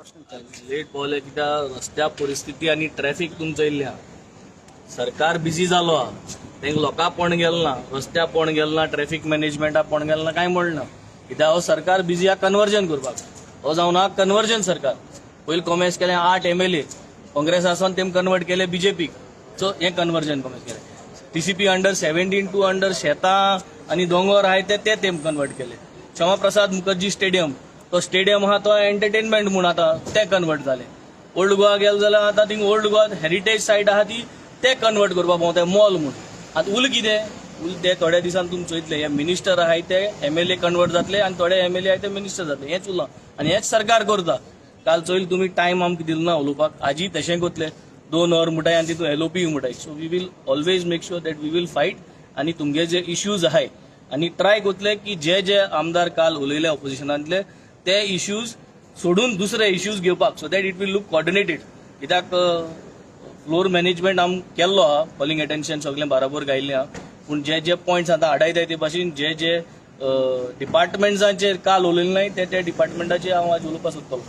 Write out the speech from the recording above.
प्रश्न विचारला. लेट पावले कित्याक रस्त्या परिस्थिती आनी ट्रॅफिक तुमचो येयल्लें आहा. सरकार बिजी जालो आहा, तेंका लोकां पोण गेल ना, रस्त्या पोण गेल ना, ट्रॅफिक मॅनेजमेंटा पोण गेल ना, कांय म्हणना, कित्याक हो सरकार बिजी आहा कन्वर्जन करपाक. हो जावन आहा कन्वर्जन सरकार. पयलीं कॉमेस केलें 8 एमएलए काँग्रेस आसून तेम कन्वर्ट केले बीजेपीक. सो हें कन्वर्जन कॉमेस केलें. टीसीपी अंडर 17(2) अंडर शेतां आनी दोंगोर आहाय ते ते तेम कन्वर्ट केले. श्यामा प्रसाद मुखर्जी स्टेडियम, तो स्टेडियम आहा तो एंटरटेनमेंट म्हूण आतां ते कन्वर्ट जाले. ओल्ड गोवा गेले जाल्यार आतां thing old Goa heritage site आहा ती ते कन्वर्ट करपाक भोंवताय मॉल म्हूण. आतां उल कितें उल ते थोड्या दिसान तुमी चोयतले, हे मिनिस्टर आहाय ते एमएलए कन्वर्ट जातले आनी थोडे एमएलए आहाय ते मिनिस्टर जातले. हेंच उरलां आनी हेंच सरकार करता. काल चोयल तुमी, टायम आमकां दिलो ना उलोवपाक. आजी तशें कोतले, 2 वर म्हणटाय आनी तितून एलओपी म्हणटाय. So we will always make sure that we will fight आनी तुमगे जे इश्यूज आहाय आनी ट्राय करतले की जे जे आमदार काल उलयले ऑपोजिशनांतले ते इश्यूज सोडून दुसरे इश्यूज घेवपाक, so that it will look coordinated. कित्याक फ्लोर मॅनेजमेंट आम केल्लो आहा, कॉलिंग अटेन्शन सगळें बराबर गायिल्लें आहा, पूण जे जे पॉयंट्स आतां हाडायताय ते भाशेन जे जे डिपार्टमेंट्सांचेर काल उलयलें नाय ते ते डिपार्टमेंटाचेर हांव आज उलोवपाक सोदतलो.